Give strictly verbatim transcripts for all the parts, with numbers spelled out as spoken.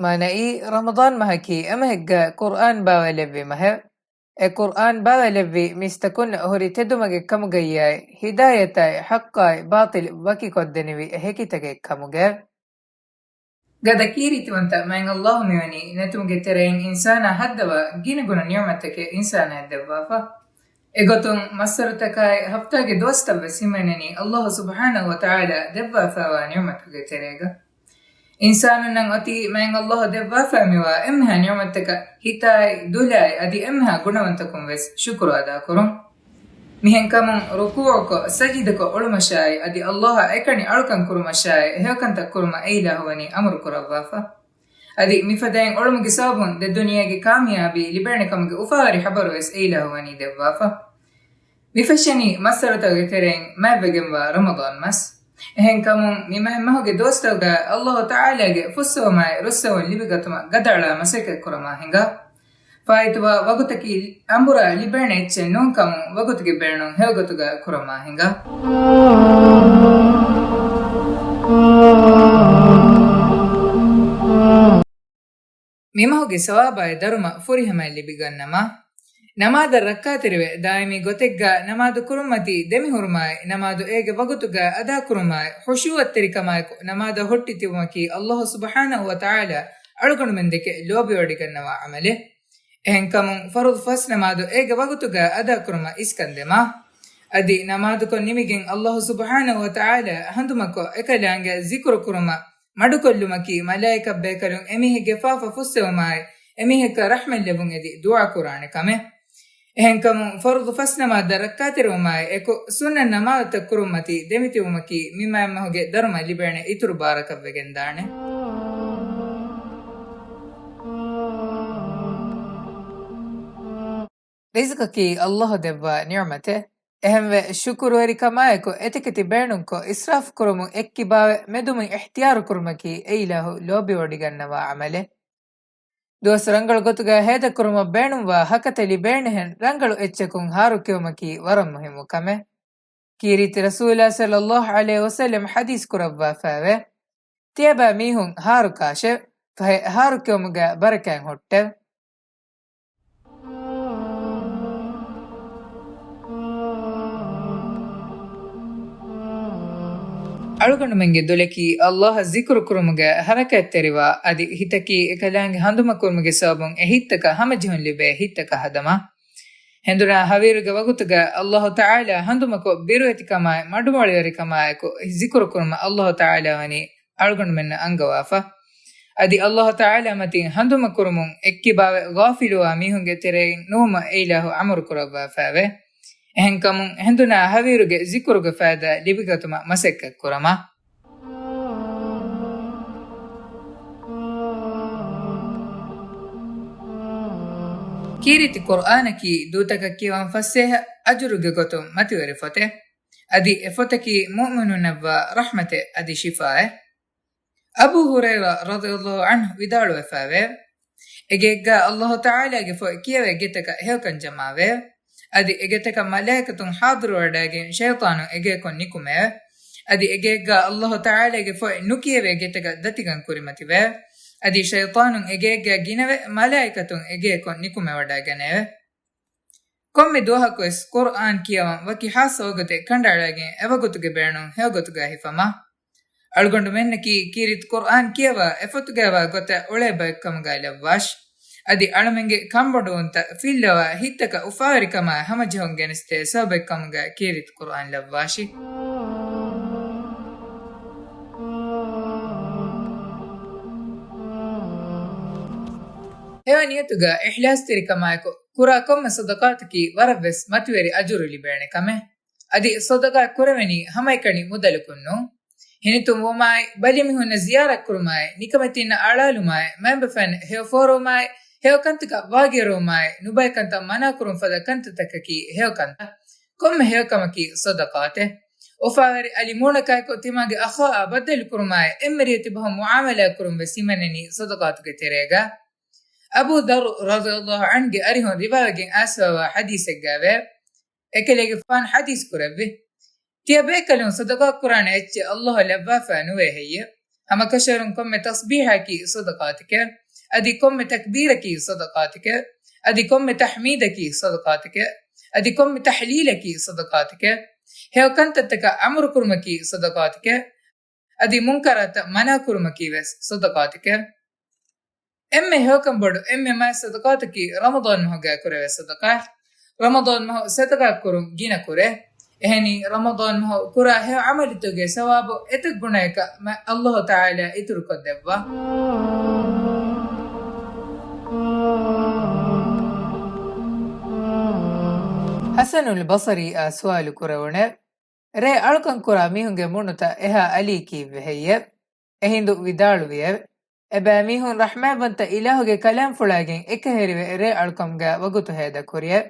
މާނައީ، ރަމަޟާން މަހަކީ އެމަހެއްގަ ޤުރްއާން ބާވައިލެއްވި މަހެއް. އެ ޤުރްއާން ބާވައިލެއްވީ މީސްތަކުންނަށް އަހުރި ތެދުމަގެއް ކަމުގައްޔާއި، ހިދާޔަތާއި، ޙައްޤާއި، ބާޠިލް ވަކިކޮށްދެނިވި ހެކިތަކެއް ކަމުގައި. ގަދަ ކީރިތިވަންތަ މާތް ﷲ މިވަނީ ނެތުމުގެ ތެރެއިން އިންސާނާ ހައްދަވާ ގިނަގުނަ ނިޢުމަތްތަކެއް އިންސާނާއަށް ދެއްވާފަ. އެގޮތުން މައްސަރުތަކާއި ހަފްތާގެ ދުވަސްތައްވެސް ހިމެނެނީ ﷲ ސުބްޙާނަހޫ ވަތަޢާލާ ދެއްވާފައިވާ ނިޢުމަތުގެ ތެރޭގަ. އިންސާނުންނަށް އޮތީ މާތް ﷲ ދެއްވާފައި މިވާ އެންމެހާ ނިޢުމަތްތަކަށް ހިތާއި، ދުލާއި އަދި އެންމެހާ ގުނަވަންތަކުން ވެސް ޝުކުރު އަދާކުރުން. މިހެންކަމުން ރުކޫޢުކޮށް، ސަޖިދަކޮށް އުޅުމަށާއި އަދި ﷲ އާ އެކަނި އަޅުކަން ކުރުމަށާއި ހެޔޮކަންތައް ކުރުމަށް އެއިލާހު ވަނީ އަމުރު ކުރައްވާފަ. އަދި މިފަދައިން އުޅުމުގެ ސަބަބުން ދެ ދުނިޔޭގެ ކާމިޔާބީ ލިބޭނެ ކަމުގެ އުފާވެރި ޚަބަރު ވެސް އެއިލާހު ވަނީ ދެއްވާފަ. މިފެށެނީ މައްސަރުތަކުގެ ތެރެއިން މާތްވެގެންވާ ރަމަޟާން މަސް. އެހެންކަމުން މި މަހެއް މަހުގެ ދުވަސްތަކުގަ ﷲ ތަޢާލާގެ ފުއްސެވުމާއި ރުއްސެވުން ލިބިގަތުމަށް ގަދައަޅާ މަސައްކަތް ކުރަމާ ހިނގާ. ފާއިތުވާ ވަގުތަކީ އަނބުރާ ލިބޭނެ އެއްޗެއް ނޫންކަމުން ވަގުތުގެ ބޭނުން ހެޔޮގޮތުގަ ކުރަމާ ހިނގާ. މިމަހުގެ ސަވާބާއި ދަރުމަ ފުރިހަމައަށް ލިބިގަންނަމާ، ނަމާދަށް ރައްކާތެރިވެ، ދާއިމީ ގޮތެއްގަ ނަމާދު ކުރުންމަތީ ދެމިހުރުމާއި، ނަމާދު އޭގެ ވަގުތުގަ އަދާކުރުމާއި، ޚުޝޫޢަތްތެރިކަމާއެކު ނަމާދަށް ހުއްޓިތިބުމަކީ ﷲ ސުބްޙާނަހޫ ވަތަޢާލާ އަޅުގަނޑުމެންދެކެ ލޯބިވޮޑިގަންނަވާ ޢަމަލެއް. އެހެންކަމުން ފަރުޟު ފަސް ނަމާދު އޭގެ ވަގުތުގަ އަދާކުރުމަށް އިސްކަންދެމާ. އަދި ނަމާދުކޮށް ނިމިގެން ﷲ ސުބްޙާނަހޫ ވަތަޢާލާ ހަނދުމަކޮށް އެކަލާނގެ ޒިކުރު ކުރުމަށް މަޑުކޮށްލުމަކީ މަލާއިކަތްބޭކަލުން އެމީހެއްގެ ފާފަ ފުއްސެވުމާއި، އެމީހަކަށް ރަޙްމަތް ލެއްވުން އެދި ދުޢާ ކުރާނެ ކަމެއް. އެހެންކަމުން ފަރުޟު ފަސް ނަމާދަށް ރައްކާތެރިވުމާއި އެކު ސުންނަތް ނަމާދުތައް ކުރުންމަތީ ދެމިތިބުމަކީ މި މާތް މަހުގެ ދަރުމަ ލިބޭނެ އިތުރު ބާރަކަށްވެގެންދާނެ. ރިޒުޤަކީ ﷲ ދެއްވާ ނިޢުމަތެއް. އެހެންވެ، ޝުކުރުވެރިކަމާއެކު އެތިކެތި ބޭނުންކޮށް، އިސްރާފު ކުރުމުން އެއްކިބާވެ، މެދުމި އިޙްތިޔާރު ކުރުމަކީ އެއިލާހު ލޯބިވޮޑިގަންނަވާ ޢަމަލެއް. ދުވަސް ރަނގަޅު ގޮތުގަ ހޭދަކުރުމަށް ބޭނުންވާ ހަކަތަ ލިބޭނެހެން ރަނގަޅު އެއްޗަކުން ހާރުކެއުމަކީ ވަރަށް މުހިއްމު ކަމެއް. ކީރިތި ރަސޫލާ ޞައްލައްލާހު ޢަލައިހި ވަސައްލަމް ޙަދީޘް ކުރައްވާފައިވޭ، ތިޔަބައިމީހުން ހާރުކާށެވެ. ފަހެ ހާރުކެއުމުގަ ބަރަކާތް ހުއްޓެވެ. އަޅުގަނޑުމެންގެ ދުލަކީ ﷲ އަށް ޒިކުރު ކުރުމުގަ ޙަރަކާތްތެރިވާ، އަދި ހިތަކީ އެކަލާނގެ ހަނދުމަކުރުމުގެ ސަބަބުން އެ ހިތްތަކަށް ހަމަޖެހުން ލިބޭ ހިތްތަކަށް ހަދަމާ. ހެނދުނާ ހަވީރުގެ ވަގުތުގަ ﷲ ތަޢާލާ ހަނދުމަކޮށް، ބިރުވެތިކަމާއި މަޑުމޮޅިވެރިކަމާއެކު ޒިކުރު ކުރުމަށް ﷲ ތަޢާލާ ވަނީ އަޅުގަނޑުމެންނަށް އަންގަވާފަ. އަދި ﷲ ތަޢާލާ މަތިން ހަނދުމަކުރުމުން އެއްކިބާވެ، ޣާފިލުވާ މީހުންގެ ތެރެއިން ނުވުމަށް އެއިލާހު އަމުރު ކުރައްވާފައެވެ. އެހެންކަމުން ހެނދުނާ ހަވީރުގެ ޒިކުރުގެ ފައިދާ ލިބިގަތުމަށް މަސައްކަތް ކުރަމާ. ކީރިތި ޤުރްއާނަކީ ދޫތަކަށް ކިޔަވަން ފަސޭހަ އަޖުރުގެ ގޮތުން މަތިވެރި ފޮތެއް. އަދި އެ ފޮތަކީ މުއުމިނުންނަށްވާ ރަޙްމަތެއް އަދި ޝިފާއެއް. އަބޫ ހުރައިރާ ރަޟިޔަﷲ ޢަންހު ވިދާޅުވެފައިވޭ، އެގެއެއްގާ ﷲ ތަޢާލާގެ ފޮތް ކިޔެވޭ ގެތަކަށް ހެޔޮކަން ޖަމާވޭ. އަދި އެގެތަކަށް މަލާއިކަތުން ޙާޟިރުވަޑައިގެން ޝައިޠާނުން އެގެއަކުން ނިކުމެވޭ. އަދި އެގެއެއްގާ ﷲ ތަޢާލާގެ ފޮތް ނުކިޔެވޭ ގެތަކަށް ދަތިގަން ކުރިމަތިވޭ. އަދި ޝައިޠާނުން އެގެއެއްގާ ގިނަވެ، މަލާއިކަތުން އެގެއަކުން ނިކުމެވަޑައިގަނެވޭ. ކޮންމެ ދުވަހަކުވެސް ޤުރްއާން ކިޔަވަން ވަކި ޚާއްޞަ ވަގުތެއް ކަނޑައަޅައިގެން އެވަގުތުގެ ބޭނުން ހެޔޮގޮތުގަ ހިފަމާ. އަޅުގަނޑުމެންނަކީ ކީރިތި ޤުރްއާން ކިޔަވާ އެފޮތުގައިވާ ގޮތަށް އުޅޭ ބައެއްކަމުގައި ލައްވާށި. އަދި އަޅަމެންގެ ކަންބޮޑުވުންތައް ފިއްލަވާ ހިތްތަކަށް އުފާވެރިކަމާއި ހަމަޖެހުން ގެނެސްދޭ ސަބަބެއްކަމުގައި ކީރިތި ޤުރްއާން ލައްވާށި. ހެޔޮ ނިޔަތުގަ އިޚްލާޞްތެރިކަމާއެކު ކުރާ ކޮންމެ ޞަދަޤާތަކީ ވަރަށްވެސް މަތިވެރި އަޖުރު ލިބޭނެ ކަމެއް. އަދި ޞަދަޤާތް ކުރެވެނީ ހަމައެކަނި މުދަލަކުން ނޫން. ހިނިތުންވުމާއި، ބަލިމީހުންނަށް ޒިޔާރަތްކުރުމާއި، ނިކަމެތީންނަށް އަޅާލުމާއި، މައިންބަފައިން ހެޔޮ ފޯރުވުމާއި، ހެޔޮ ކަންތަކަށް ވާގިއެރުވުމާއި، ނުބައި ކަންތައް މަނާކުރުން ފަދަ ކަންތައްތަކަކީ ހެޔޮ ކަންތައް. ކޮންމެ ހެޔޮ ކަމަކީ ޞަދަޤާތެއް. އުފާވެރި އަލި މޫނަކާއެކު ތިމާގެ އަޚާއާ ބައްދަލުކުރުމާއި، އެންމެ ރިޔެތި ބަހުން މުޢާމަލާ ކުރުން ވެސް ހިމެނެނީ ޞަދަޤާތުގެ ތެރޭގަ. އަބޫ ޛައްރު ރަޟިޔަﷲ ޢަންހުގެ އަރިހުން ރިވާވެގެން އައިސްފައިވާ ޙަދީޘެއްގައިވޭ، އެކަލޭގެފާނު ޙަދީޘް ކުރެއްވި، ތިޔަބޭކަލުން ޞަދަޤާ ކުރާނެ އެއްޗެއް ﷲ އަށް ލައްވާފައި ނުވޭ ހެއްޔެވެ؟ ހަމަކަށަވަރުން ކޮންމެ ތަސްބީޙަކީ ޞަދަޤާތެކެވެ. އަދި ކޮންމެ ތަކްބީރަކީ ޞަދަޤާތެކެވެ. އަދި ކޮންމެ ތަޙްމީދަކީ ޞަދަޤާތެކެވެ. އަދި ކޮންމެ ތަޙްލީލަކީ ޞަދަޤާތެކެވެ. ހެޔޮ ކަންތައްތަކަށް އަމުރު ކުރުމަކީ ޞަދަޤާތެކެވެ. އަދި މުންކަރާތަށް މަނާ ކުރުމަކީ ވެސް ޞަދަޤާތެކެވެ. އެންމެ ހެޔޮކަން ބޮޑު، އެންމެ މާތް ޞަދަޤާތަކީ ރަމަޟާން މަހުގައި ކުރެވޭ ޞަދަޤާތް. ރަމަޟާން މަހު ޞަދަޤާތް ކުރުން ގިނަ ކުރޭ. އެހެނީ، ރަމަޟާން މަހު ކުރާ ހެޔޮ ޢަމަލުތަކުގެ ސަވާބު އެތައް ގުނައަކަށް މަ-، ﷲ ތަޢާލާ އިތުރުކޮށްދެއްވާ. ޙަސަނުލް ބަޞަރީއާ ސުވާލު ކުރެވުނެ، ރޭ އަޅުކަން ކުރާ މީހުންގެ މޫނުތައް އެހާ އަލީކީއްވެ ހެއްޔެވެ؟ އެހިނދު ވިދާޅުވިއެވެ. އެބައިމީހުން ރަޙްމާތްވަންތަ އިލާހުގެ ކަލާމްފުޅާގެން އެކަހެރިވެ ރޭ އަޅުކަމުގަ ވަގުތު ހޭދަކުރިއެވެ.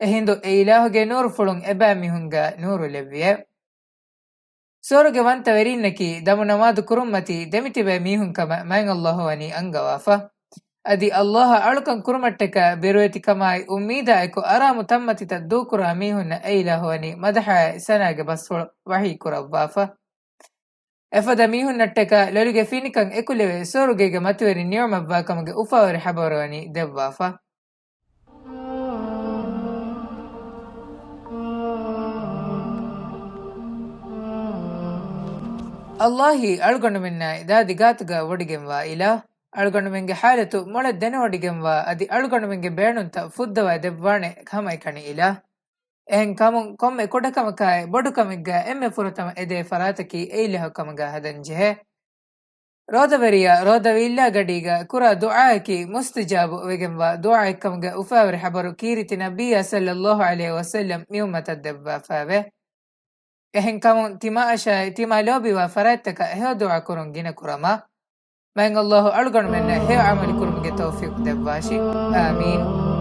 އެހިނދު އެ އިލާހުގެ ނޫރުފުޅުން އެބައިމީހުންގަ ނޫރު ލެއްވިއެވެ. ސުވަރުގެ ވަންތަވެރިންނަކީ ދަމު ނަމާދު ކުރުންމަތީ ދެމިތިބޭ މީހުން ކަމަށް މާތް ﷲ ވަނީ އަންގަވާފަ. އަދި ﷲ އަށް އަޅުކަން ކުރުމަށްޓަކާ ބިރުވެތިކަމާއި އުއްމީދާއެކު އަރާމު ތަންމަތިތައް ދޫކުރާ މީހުންނަށް އެ އިލާހު ވަނީ މަދަޙާއި ސަނާގެ ބަސްފުޅު ވަޙީ ކުރައްވާފަ. އެފަދަ މީހުންނަށްޓަކާ ލޮލުގެ ފިނިކަން އެކުލެވޭ ސުވަރުގޭގެ މަތިވެރިން ނިޢުމަތްވާ ކަމުގެ އުފާވެރި ޚަބަރު ވަނީ ދެއްވާފަ. ﷲ އީ އަޅުގަނޑުމެންނާއި ދާދި ގާތުގަ ވޮޑިގެންވާ އިލާހު. އަޅުގަނޑުމެންގެ ޙާލަތު މޮޅަށް ދެނެވޮޑިގެންވާ އަދި އަޅުގަނޑުމެންގެ ބޭނުންތައް ފުއްދަވާ ދެއްވާނެ ހަމައެކަނި އިލާހު. އެހެން ކަމުން ކޮންމެ ކުޑަކަމަކާއި ބޮޑުކަމެއްގަ އެންމެ ފުރަތަމަ އެދޭ ފަރާތަކީ އެ އިލާހު ކަމުގަ ހަދަން ޖެހޭ. ރޯދަވެރިޔާ ރޯދަވި އިއްލާ ގަޑީގަ ކުރާ ދުޢާއަކީ މުސްތަޖާބު ވެގެންވާ ދުޢާއެއްކަމުގެ އުފާވެރި ޚަބަރު ކީރިތި ނަބިއްޔާ ޞައްލައްލާހު ޢަލައިހި ވަސައްލަމް މިއުއްމަތަށް ދެއްވާފައެވެ. އެހެންކަމުން ތިމާ އަށާއި ތިމާ ލޯބިވާ ފަރާތްތަކަށް ހެޔޮ ދުޢާ ކުރުން ގިނަ ކުރަމާ. މާތް ﷲ އަޅުގަނޑުމެންނަށް ހެޔޮ ޢަމަލު ކުރުމުގެ ތައުފީޤު ދެއްވާށި. އާމީން.